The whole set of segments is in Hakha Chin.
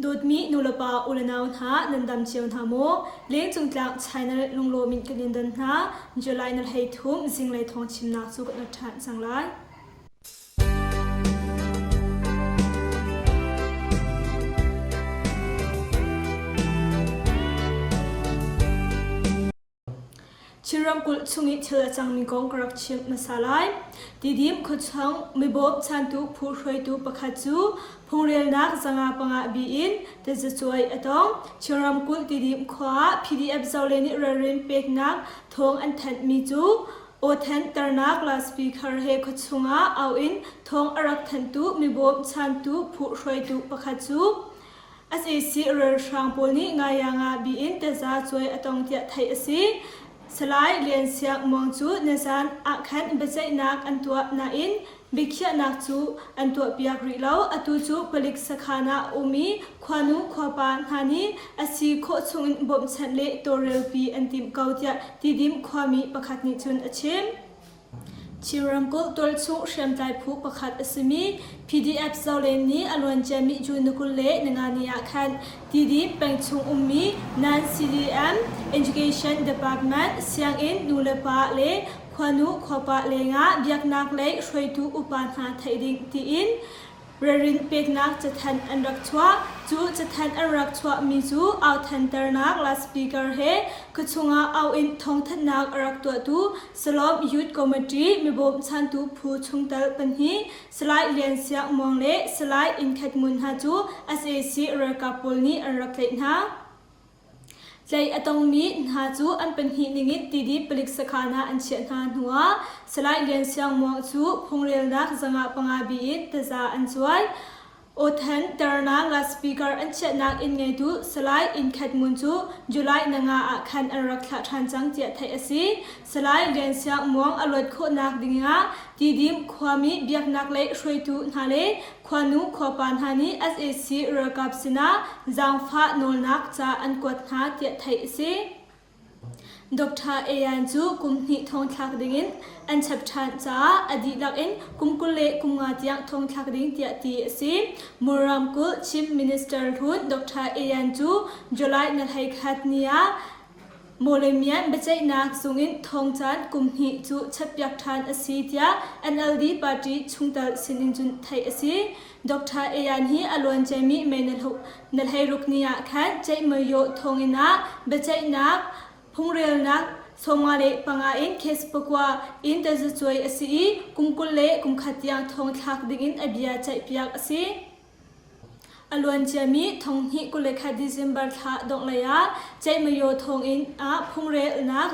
Dawtmi nulepa ulenau hna nan dam cio hna maw? Lengcung tlang channel lunglawm in kan in don hna. July na 13 zinglei thawng chimnak cu kan ṭhan cang lai. Chin ramkulh chung i thil a cangmi kong ka rak chimh hmasa lai. Tidim khuachung mibawm chantu phu hruaitu pakhat cu phungrelnak 505 bi in tazacuai a tong. Chin ramkulh Tidim khua ah PDF Zole nih ralrin peknak thawng an thanhmi cu awthanternak loudspeaker he khuachung ah au in thawng a rak thanhtu mibawm chantu phu hruaitu pakhat cu Sac ralhrang pawl nih Ngayanga bi in taza cuai a tong tiah theih a si. Salai Lian Siang Muang cu nizan ah khan biaceihnak an tuah nain biakhiahnak cu an tuahpiak rih lo. Atu cu palik sakhan ah a um i khuanu khuapa hna nih a si khawh chungin bawmhchanh le tawlrelpi an timh ko tiah Tidim khuami pakhat nih cun a chim. Chin ramkulh tualchung hriamtlai phu pakhat a simi PDF Zolen nih a luanciami June ni 25 ni ah khan Tidim pengchung ummi Non-CDM Education Department sianginn nulepa le khuanu khuapa lengah biaknak lei hruaitu upa hna theih ding tiin Ralrin peknak cathanh an rak chuah. Cu cathanh an rak chuahmi cu authanternak loudspeaker he khuachung ah au in thawngthanhnak a rak tuahtu Salom Youth Committee mibawmchantu phu chungtel pahnih Salai Lian Siang Muang le Salai Inn Khat Ngun hna cu sac ralkap pawl nih an rak tlaih hna. Tlaih a tongmi hna cu an pahnih ningin Tidi palik sakhan ah an chiah hna hnuah Salai Lian Siang Muang cu phungrelnak 505 bi in taza an cuai. Awthan ternak loudspeaker an chiahnak inn ngeitu Salai Inn Khat Ngun cu July 5 ah khan an rak thlah ṭhan cang tiah theih a si. Salai Lian Siang Muang a luat khawhnak dingah Tidim khuami biaknak lei hruaitu hna le Khuanu khuapa hna nih sac ralkap sinah zaangfah nawlnak ca an kuat hna tiah theih a si. Dr. Ayan cu kum hnih thongthlak dingin an chap ṭhan caah a dihlak in kum 25 tiang thongthlak ding tiah ti a si. Mawramkulh Chief Minister hlun Dr. Ayan cu July ni 11 ni ah Mawlemian biaceihnak zungin thawngcaan kum hnih cu chappiak ṭhan a si tiah NLD party chungtel sinin cun theih a si. Dr. Ayan hi a luanciami May na 16 ni ah khan Ceihmaiyoh thawnginn ah biaceihnak phungrelnak 55 in case pakua in tazacuai a si i kum 21 tiang thong thlak dingin a bia ceihpiak a si. A luanciami thonghnih 21 December thla donghlei ah Ceihmayo thawnginn ah phungrelnak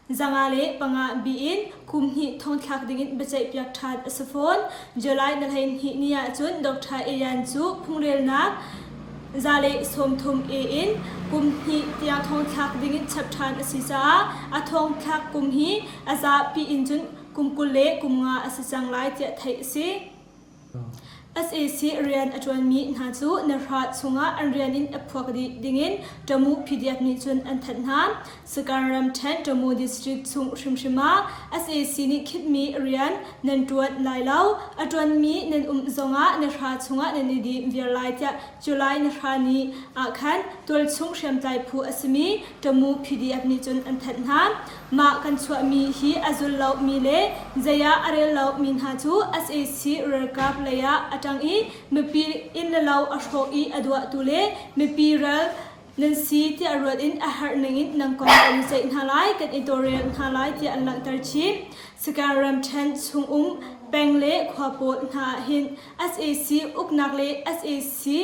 505 bi in kum hnih thongthlak dingin biaceihpiak ṭhan a si fawn. July ni 12 ni ahcun Dr. Ayan cu phungrelnak 130 A in kum hnih tiang thongthlak dingin chap ṭhan a si caah a thongthlak kum hi a zapi in cun kum 25 a si cang lai tiah theih a si. Sac rian a ṭuanmi hna cu nahra chungah an rian in a phuak dih dingin Tamu PDF nih cun an thanh hna. Sagaing ramṭhen Tamu district chung hrimhrim ah sac nih khitmi rian nan ṭuan lai lo, a ṭuanmi nan um zongah nahra chungah nan i dim viar lai tiah July nahra ni ah khan tualchung hriamtlai phu a simi Tamu PDF nih cun an thanh hna. Mah kan chuahmi hi a zul lomi le zei ah a rel lomi hna cu sac ralkap lei ah a ṭang i mipi inn le lo a hrawh i a duahtu le mipi ral nan si tiah ruat in a herh ningin nan kong kan i ceih hna lai, kan i tawlrel hna lai tiah an langhter chih. Sagaing ramṭhen chungum peng le khua pawl hna ah hin sac uknak le sac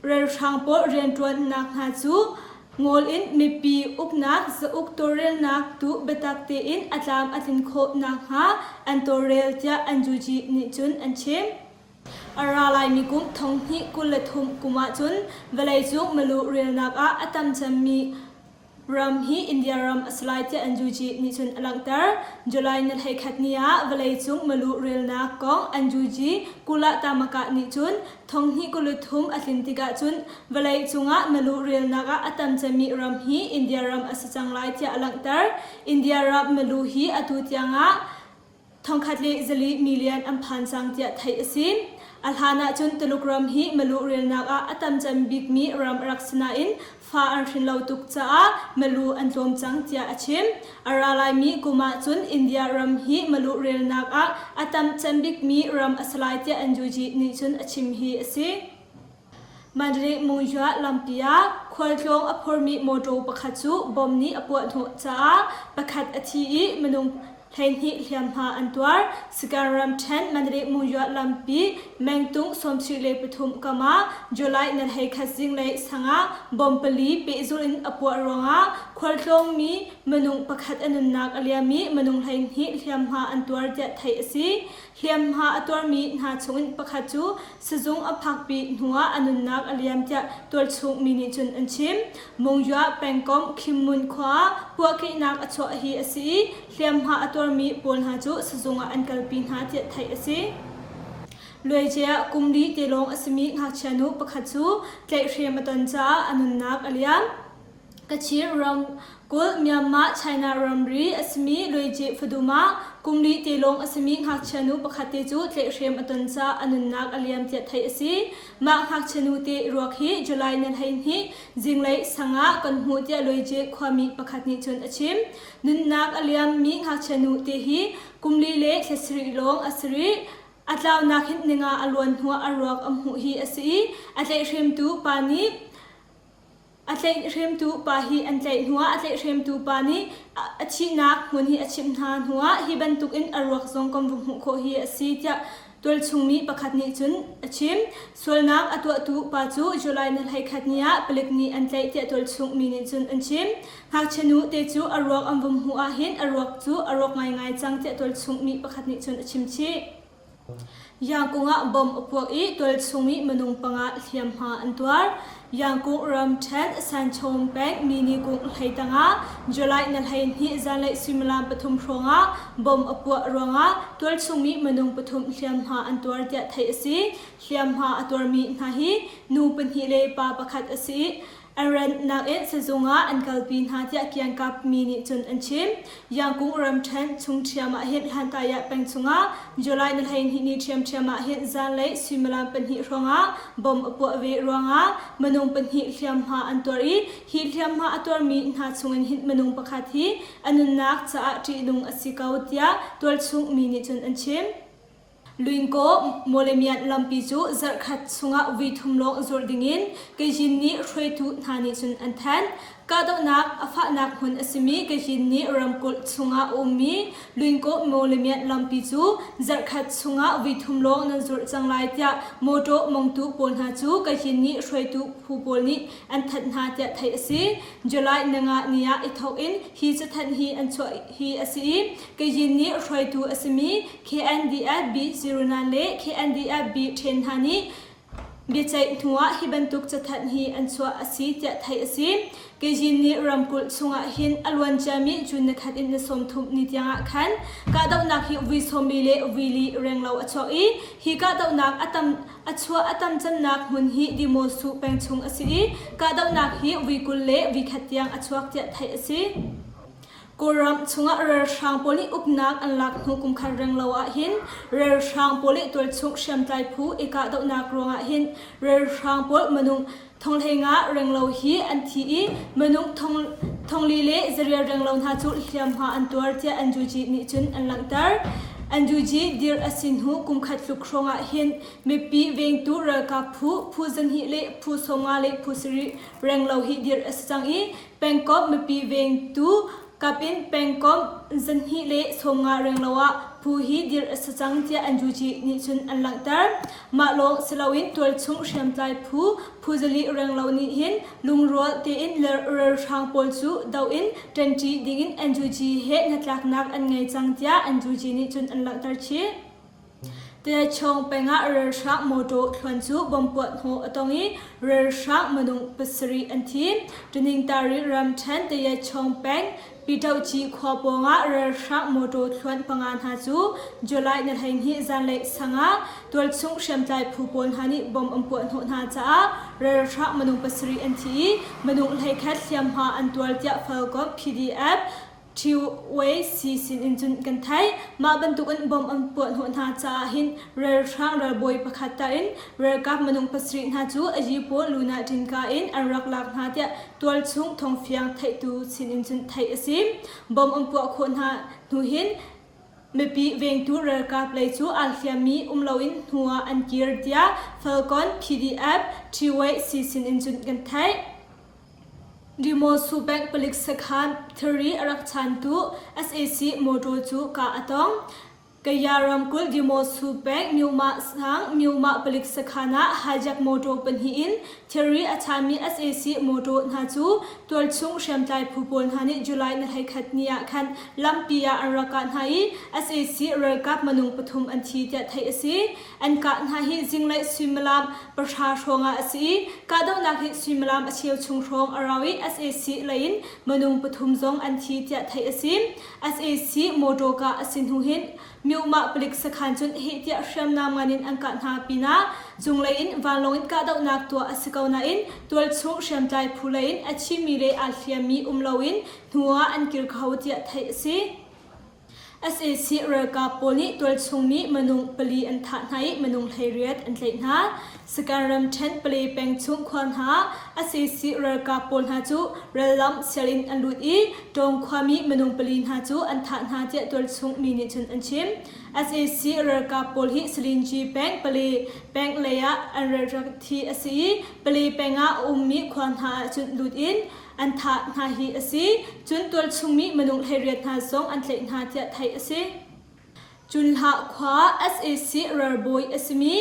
Ralhrang pawl rianṭuannak hna cu ngawl in mipi uknak zauk tawlrelnak tu biatak tein a tlam a tlin khawh nakhnga an tawlrel tiah NUG nih cun an chim. A ra laimi kum 2023 kum ahcun vawleicung milu relnak ah a tam cemmi Ram hi India ram a si lai tiah NUG nih cun a langhter. July ni 11 ni ah vawleicung milu relnak kong NUG Kula Tamaka nih cun 2023 a tlin tikah cun vawleicung ah milu relnak ah a tam cemmi ram hi India ram a si cang lai tiah a langhter. India ram milu hi atu tiangah 1,400 million an phan cang tiah theih a si. A hlan ahcun Tuluk ram hi milu relnak ah a tam cem bikmi ram a rak si nain fa an hrin lo tuk caah milu an tlawm cang tiah a chim. A ra laimi kum ahcun India ram hi milu relnak ah a tam cem bikmi ram a si lai tiah NUG nih cun a chim hi a si. Mandalay Monywa lampi ah khualtlawng a phormi mawṭaw pakhat cu bom nih a puah hnawh caah pakhat a thi i minung 12 hliamhma an tuar. Sagaing ramṭhen Mandalay Monywa lampi mengtung 73 kam ah July ni 11 zinglei sang ah bom pali pehzulh in a puah ruangah khualtlawngmi minung pakhat a nunnak a liam i minung 12 hliamhma an tuar tiah theih a si. Hliamhma a tuarmi hna chungin pakhat cu sizung a phakpi hnuah a nunnak a liam tiah tualchung mi nih cun an chim. Mungywah pengkomh Khimmun khua ah puahkehnak a chuah hi a si i hliamhma a tuarmi pawl hna cu sizung ah an kalpi hna tiah theih a si. Luaijia kum li te lawng a simi ngakchia nu pakhat cu tlaihhrem a ton caah a nunnak a liam. Kachin ramkulh Myanmar China ramri a simi Luaijih Fadum ah kum li te lawng a simi ngakchia nu pakhat te cu tlaihhrem a ton caah a nunnak a liam tiah theih a si. Mah ngakchia nu te ruak hi July ni 12 zinglei sang ah kan hmuh tiah Luaijih khuami pakhat nih cun a chim. Nunnak a liammi ngakchia nu te hi kum li le thla sarih lawng a si rih. A tlaunak hin ninga a luan hnuah a ruak a hmuh hi a si i a tlaihhremtu pa nih A tlaihhremtu pa hi an tlaih hnuah a tlaihhremtu pa nih a thihnak hmun hi a chimh hna hnuah hi bantukin a ruak zong kan va hmuh khawh hi a si tiah tualchungmi pakhat nih cun a chim. Sualnak a tuahtu pa cu July ni 11 ni ah palik nih an tlaih tiah tualchungmi nih cun an chim. Ngakchia nu te cu a ruak an va hmuh ahhin a ruak cu a rawk ngaingai cang tiah tualchungmi pakhat nih cun a chim chih. Yangkung ah bomb a puak i tualchung i minung panga hliamhma an tuar. Yangkung ramṭhen Sanchom peng Minikung hlei tangah July ni 12 zanlei suimilam pathum hrawngah bomb a puah ruangah tualchung mi minung pathum hliamhma an tuar tiah theih a si. Hliamhma a tuarmi hna hi nu pahnih le pa pakhat a si i An rannak in sizung ah an kalpi hna tiah kiangkap mi nih cun an chim. Yangkung ramṭhen chung ṭhiam ah hin Hlantaya peng chungah July ni 12 ni ṭhiamṭhiam ah hin zanlei suimilam pahnih hrawngah bomb a puah ve ruangah minung pahnih hliamhma an tuar i hi hliamhma a tuarmi hna chungin hin minung pakhat hi a nunnak caah ṭihnung a si ko tiah tualchung mi nih cun an chim. Luingkaw Mawlemian lampi cu zarhkhat chungah vui thum lawng zulh dingin Kazin nih hruaitu hna nih cun an thanh. Kahdohnak a fahnak hmun a simi Kazin nih ramkulh chungah a ummi Luingkaw Mawlemian lampi cu zarhkhat chungah vui thum lawng nan zulh cang lai tiah mawṭaw mongtu pawl hna cu Kazin nih hruaitu phu pawl nih an thanh hna tiah theih a si. July ninga ni ah i thawk in hi cathanh hi an chuah hi a si i Kazin nih hruaitu a simi KNDF B09 le KNDF B ṭhen hna nih biaceih hnuah hi bantuk cathanh hi an chuah a si tiah theih a si. Kejin nih ramkulh chungah hin a luan ciami June ni khat in ni 30 ni tiangah khan kahdohnak hi vui sawmli le vui li renglo a chuak i hi kahdohnak a tam a chuah a tam cemnak hmun hi Dimosu peng chung a si i kahdohnak hi vui 20 le vui khat tiang a chuak tiah theih a si. Kawlram chungah ralhrang pawl nih uknak an lak hnu kum khat renglo ahhin ralhrang pawl nih tualchung hriamtlai phu i kahdohnak ruangah hin ralhrang pawl minung thonghlei nga renglo hi an thi i minung thongli le zarial renglo hna cu hliamhma an tuar tiah NUG nih cun an langhter. NUG dir a si hnu kum khat tluk hrawngah hin mipi vengtu ralkap phu phu 2 le phu 50 le phu 7 renglo hi dir a si cang i Pengkomh mipi vengtu kap in pengkomh 2 le 50 renglo ah phu hi dirh a si cang tiah NUG nih cun an langhter. Mah lawng si loin tualchung hriamtlai phu phu zali renglo nih hin lungrual tein ralhrang pawl cu doh in ṭanṭi dingin NUG he hnatlaknak an ngei cang tiah NUG nih cun an langhter chih. Tiachawng peng ah ralhrang mawṭaw thluan cu bomb puah hnawh a tong i ralhrang minung pasarih an thi. Taningtari ramṭhen Tayachawng peng Pitohci khua pawngah ralhrang mawṭaw thluan panga hna cu July ni 12 zanlei sang ah tualchung hriamtlai phu pawl hna nih bomb an puah hnawh hna caah ralhrang minung pasarih an thi i minung 11 hliamhma an tuar tiah Falcon PDF. TYC sin in cun kan theih. Mah bantukin bomb an puah hnawh hna caah hin ralhrang ralbawi pakhat tal in ralkap minung pasarih hna cu a yipaw Luna Ṭinka in an rak lak hna tiah tualchung thawngfiang theihtu sin in cun theih a si. Bomb an puah khawh hna hnu hin mipi vengtu ralkap lei cu aa hliammi um loin hnu ah an kir tiah Falcon PDF TYC sin in cun kan theih. Dimosu Bank palik sakhan thilri a rak chantu sac motor cu kah a tong. Kaya ramkulh Dimosu peng Myomah sang Myomah palik sakhan ah hijack motor pahnih in thilri a chanmi sac motor hna cu tualchung hriamtlai phu pawl hna nih July ni 11 ni ah khan lampi ah an rak kah hna i sac ralkap minung pathum an thi tiah theih a si. An kah hna hi zinglei suimilam pahra hrawng ah a si i kahdohnak hi suimilam a cheu chung hrawng a rau i sac lei in minung pathum zong an thi tiah theih a si. Sac motor kah a si hnu hin Myomah palik sakhan cun heh tiah hriamnam ngan in an kah hna pinah cunglei in vanlawng in kahdohnak tuah a si ko nain tualchung hriamtlai phu lei in a thimi le aa hliammi um loin hnu ah an kir kho tiah theih a si. Sac ralkap pawl nih tualchungmi minung pali an thah hna i minung 18 an tlaih hna. Sakan ramṭhen Pale peng chung khua hna ah sac ralkap pawl hna cu rallam sial in an lut i Tawng khuami minung pali hna cu an thah hna tiah tualchung mi nih cun an chim. Sac ralkap pawl hi Salinji peng Pale peng lei ah an rak thi a si i Pale peng ah a ummi khua hna ah cun lut in an thah hna hi a si. Cun tualchungmi minung 18 hna zong an tlaih hna tiah theih a si. Cunhlah khua sac ralbawi a simi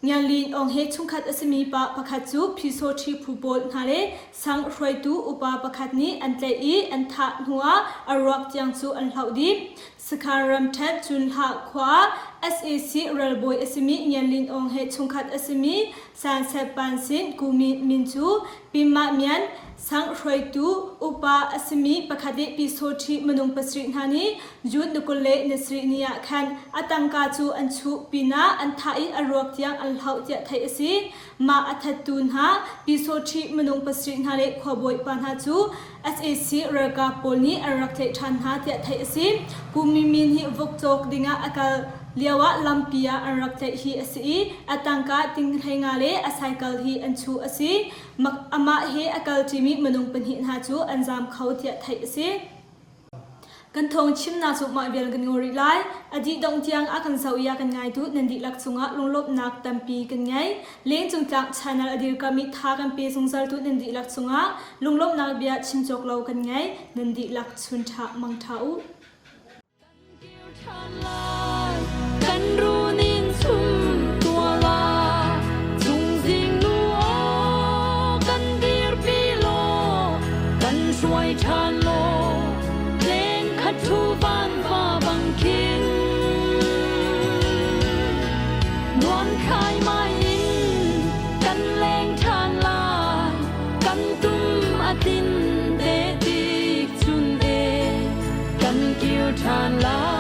Ngian Lin Aung he chungkhat a simi pa pakhat cu Pyisaw phu pawl hna le sang hruaitu upa pakhat nih an tlaih i an thah hnuah a ruak tiang cu an hloh dih. Sakhan ramṭhen Cunhlah khua sac ralbawi a simi Ngian Lin Aung he chungkhat a simi San Set Pan Sin Kumi min cu Pimah Mian sang hruaitu upa a simi pakhat i Pyisawṭhi minung pasarih hna nih June ni 20 le ni sarih ni ah khan a tangka cu an chuh pinah an thah i a ruak tiang an hloh tiah theih a si. Mah a thattu hna Pyisawṭhi minung pasarih hna le khuabawi pa hna cu sac ralkap pawl nih an rak tlaih ṭhan hna tiah theih a si. Kumi Min hi vok cawk dingah a kal lioah lampi ah an rak tlaih hi a si i a tangka ting 15 le a cycle hi an chuh a si. Amah he a kalṭimi minung pahnih hna cu an zaam kho tiah theih a si. Kan thawng chimnak cu mah vial kan ngaw rih lai. A dih dongh tiang a kan zoh i a kan ngaitu nan dihlak cungah lunglawmhnak tampi kan ngei. Lengcung tlang channel a dirkami tha kan pe zungzaltu nan dihlak cungah lunglawmhnak bia chim cawk lo kan ngei. Nan dihlak chun ṭha mang ṭha u. Kan runin chum tuala chungzing nu aw kan dirpi law kan hruai ṭhan law leng khat thu van va bang khin nuam khai mai in kan leng ṭhan lai kan tum a tin te tik chun e kan kir ṭhan lai.